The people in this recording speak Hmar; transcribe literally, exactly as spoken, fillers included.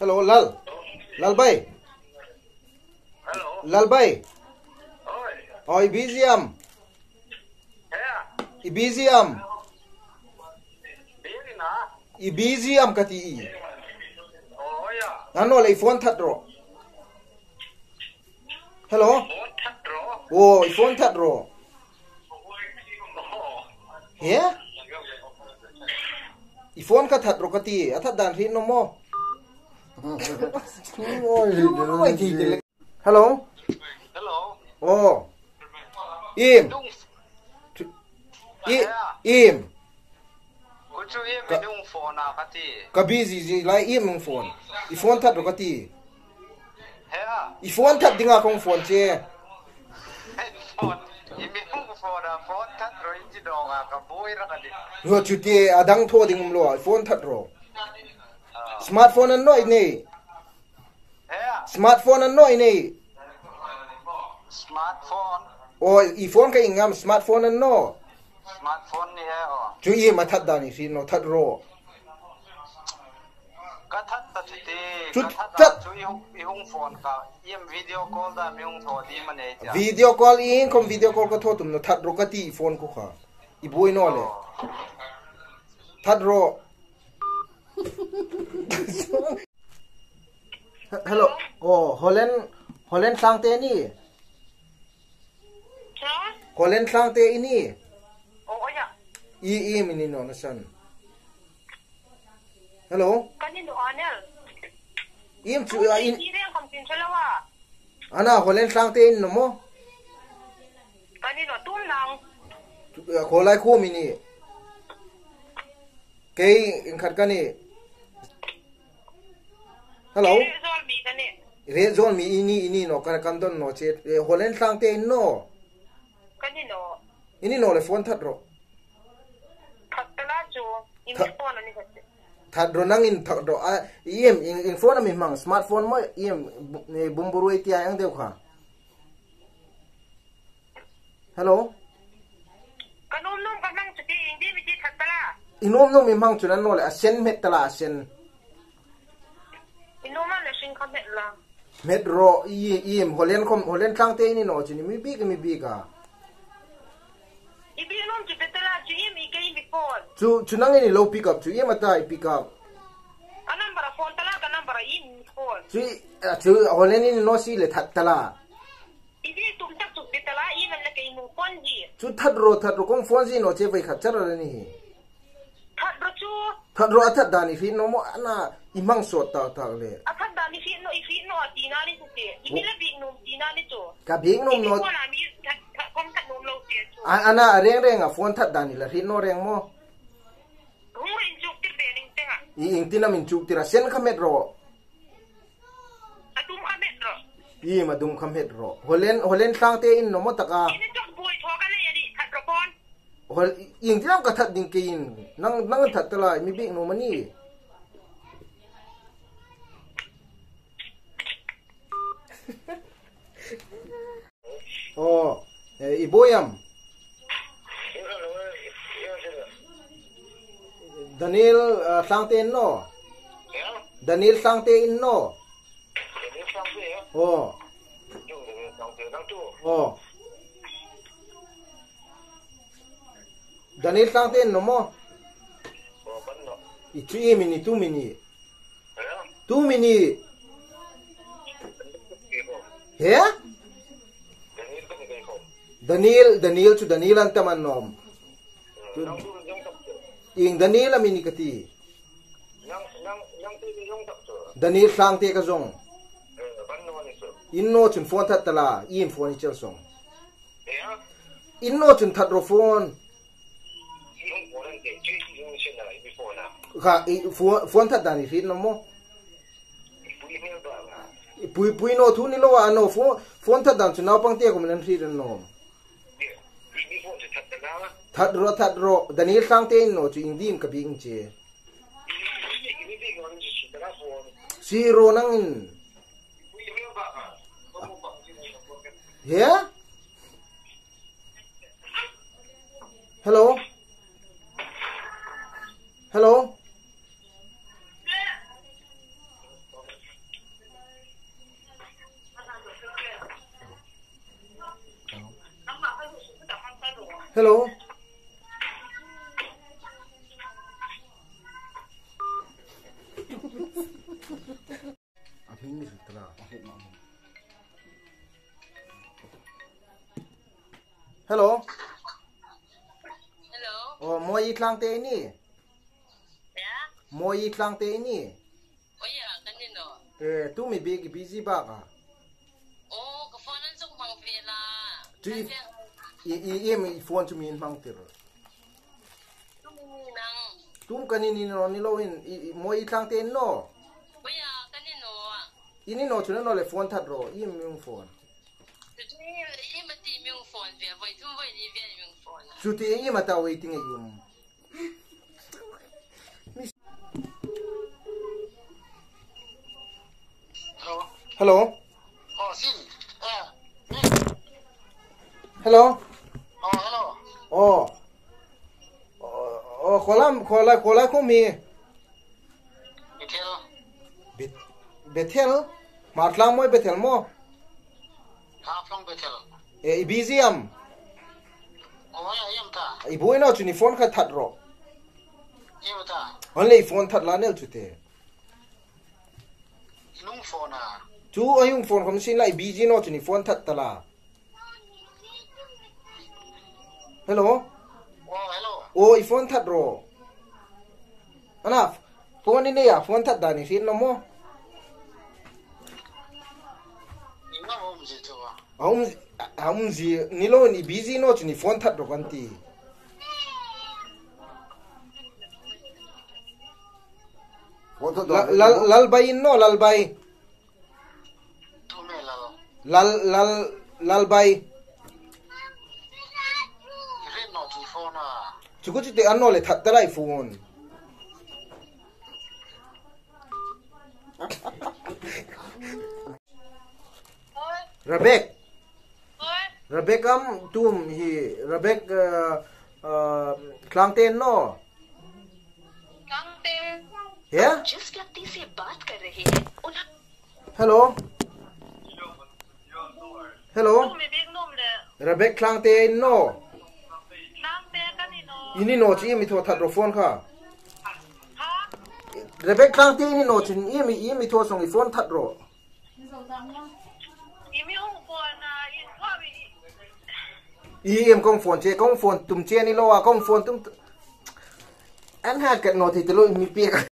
Hello, Lal. Lal bai. Hello. Lal bai. Oi. Oi, busy am. Yeah. I busy am. Busy na? I busy am ka ti. Oh, yeah. Nano le phone that ro. Hello? Phone that ro? Oh, i phone that ro. Oh. Yeah? I phone ka that ro ka ti. A that dan hriet naw maw? Oi, oi, oi, oi. Hello? Hello? Oh. Im. Dung. I, im. Kuchu im. Ka, i dung phone a ka ti. Ka busy zie lai im phone. I phone that ro ka ti. He a. I phone that dinga kong phone che. Phone. I mi dung phone a phone that ro i ti dong a ka buoi ra ka ti. Ro chu ti a dang thaw ding um lo a. I phone that ro. Ah. Smartphone an naw i nei. He a. Smartphone an naw i nei. Smartphone. O, i phone ka ieng am smartphone an naw. Smartphone ni he o. Chu i ma that dan i hriet naw, that ro. Ka that ta chu ti, chu ka that that. Chu i hung, i hung phone ka. Im video call da mi hung thaw di ma nei tia. Video call i hung khom video call ka thaw tum naw, that ro ka ti i phone ko kha. I buoi naw le. Oh. That ro. Hello. Oh, Holland, Holland Tlangte ni. Cha? Holland Tlangte i ni. Oh, oh, ya. I, i mi ni naw na san. Hello. Ka ni naw Anel. Im chu, ah, in. I reng khom tin chalawa. Ana Holland Tlangte i ni naw maw? Ka ni naw, tum lang. Tu, ah, khaw lai khuo mi ni. Kei ieng khat ka ni. Hello? Retzawl mi ka ni. Retzawl mi i ni, i ni naw, ka, kan don naw che. Eh, Holland Tlangte i ni naw. Ka ni naw. I ni naw le phone that ro. That ta la chu. In that, phone a ni khat. That ro nangin that ro. A, i im, in, in phone a mi hmang, smartphone maw, i im, bu-, eh, bumburuoi tia ang deu kha. Hello? Ka nuom nuom ka hmang chu ti, ieng ding mi ti that ta la. I nuom nuom i hmang chu nan naw le, a sen hmet ta la, a sen. I nuom a le hring kha hmet la. Hmet ro, i, i im, Holland khom, Holland Tlangte i ni naw chu ni, mi bik, mi bik a. I bik nuom chu pe ta la, chu im i kei mi phone. Chu, chu nangin i lo pick up, chu im a ta i pick up. Ka number a phone ta la, ka number a im i phone. Chu, a, chu, Holland i ni naw si le that ta la. I bik tum tak chu pe ta la, i man la kei mu phone ji. Chu that ro, that ro, kong phone ji naw che voi khat char la ni hi. That ro chu. That ro a that dan i hriet naw maw, ana i hmang sawt tak tak le. A that dan i hriet naw, i hriet naw a ti na ni chu ti. I mi la bik nuom ti na ni chu. Ka bik nuom naw. I phone a mi that, that, kong that nuom lo ti chu. A, ana a reng reng a phone that dan i la hriet naw reng maw. Hung inchuk tir ve ning tenga. I ieng tin am inchuk tir a, sen kha hmet ro. A dum kha hmet ro. I ma dum kha hmet ro. Holland, Holland Tlangte i ni naw maw taka. I ni chok buoi thaw ka nei a ni, that ro kon. Hol, ieng tin am ka that ding keiin. Nang, nang that ta la, mi bik nuom a ni. Oh, eh, i buoi am? Daniel, ah, Tlangte i ni naw? Daniel Tlangte i ni naw? Oh. Oh. Daniel Tlangte i ni naw maw? I chu i mi ni, tu mi ni. Tu mi ni. He? Daniel, Daniel chu Daniel an tam an nawm. Ieng Daniel am i ni ka ti. Daniel Tlangte ka zong. In naw chun phone that ta la, i in phone i chel song. In naw chun that ro phone. Kha, i, phone, phone that dan i hriet naw maw? Pui, pui naw thu ni lo a naw, phone, phone that dan chu naupang te khom an hriet an nawm. That ro, that ro, Daniel Tlangte i ni naw chu ieng ding ka bik che. Si ro nangin. He? Hello? Hello? Hello. Hello. Hello. Oh, Mawi Tlangte i ni? Yeah? Mawi Tlangte i ni? Oh, yeah, ka ni naw. Eh, tu mi bik i busy bak a. Oh, ka phone an zuk hmang ve la. Tu i, i, i, i phone chu mi hmang tir. Tu mi ni nang. Tu ka ni ni naw ni lo hin, i, i, Mawi Tlangte i ni naw? Oh, yeah, ka ni naw. I ni naw chu naw le phone that ro, i mi phone. Chu chu i, i ma ti mi phone ve, voi thum voi li ve mi phone. Chu ti i ma ta waiting a i um. Hello. Hello. Oh, Sin. Eh, Min. Hello. Oh, hello. Oh. Oh, oh, khaw lai, khaw lai, khaw lai khawm i. Bethel. Beth-, Bethel? Hmartlang Mawi Bethel maw? Haflong Bethel. Eh, i busy am? Oh, yeah, i am ta. I buoi naw chun i phone kha that ro. I am ta. Hon le i phone that la nel chu te. I nung phone a. Chu a hung phone khawm sin la, i busy naw chun i phone that ta la. Hello? Oh, hello. Oh, i phone that ro. Ana, phone i nei a, phone that dan i hriet naw maw? I nga um zie chu a. A um, a um zie, ni lo ni busy naw chun i phone that ro kan ti. Phone that ro. Lal, Lal, Lalbai i ni naw, Lalbai. Lal, Lal, Lalbai. Chu ko chu te an naw le that ta lai phone. Rebek. Rebek am tum hi Rebek, uh, uh, Tlangte i ni naw? He? जिस व्यक्ति से बात कर रहे हैं, उन्हें Hello? Hello? Rebek Tlangte i ni naw? I ni naw chu i mi thaw that ro phone kha. Rebek Tlangte i ni naw chun i mi, i mi thaw song i phone that ro. I em kong phone che, kong phone tum che ni lo a, kong phone tum. An ha ket naw thei ti lo mi pek.